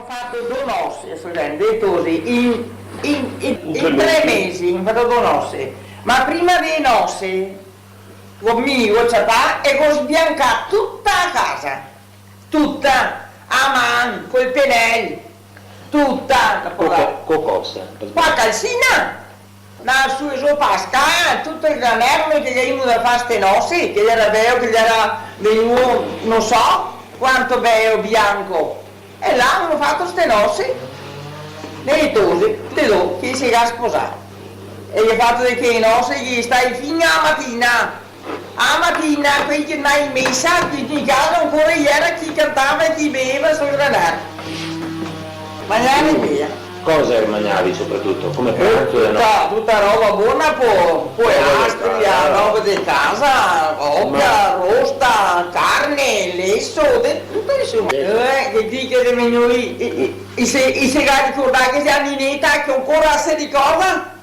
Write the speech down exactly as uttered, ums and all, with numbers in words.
Go fato do nose, sto dicendo, de tose, in, in, in, in tre mesi go fato do nose. Ma prima de nose, go, mi go ciapà e go sbiancà tuta la casa. Tuta. A man, col penel. Tuta. Co co-, co cosa? Qua calsina. Ndar su e zo pa la scala, tuto el granerolo che gavemo da far ste nose, che l'era beo, che l'era vegnuo, no so quanto beo, bianco. E là gavemo fato ste nose, de tose, tute do, che se ga sposà. E i ga fato de che nose, che i xe stai fin a matina. A matina, quei che ndava in mesa, che in casa ancora i era chi cantava e chi beveva sul granerolo. Magnare e bere. Cosa magnavi sopratuto? Come pranzo e no? Tuta, tuta roba bona, po, polastri, roba de casa, roba de casa, oca, rosta, carne, leso, de tuto, insoma. Eh, che ti che te megnoli, i, i, i se, i se ga ricordà che xe a Nineta, che ancora se ricorda?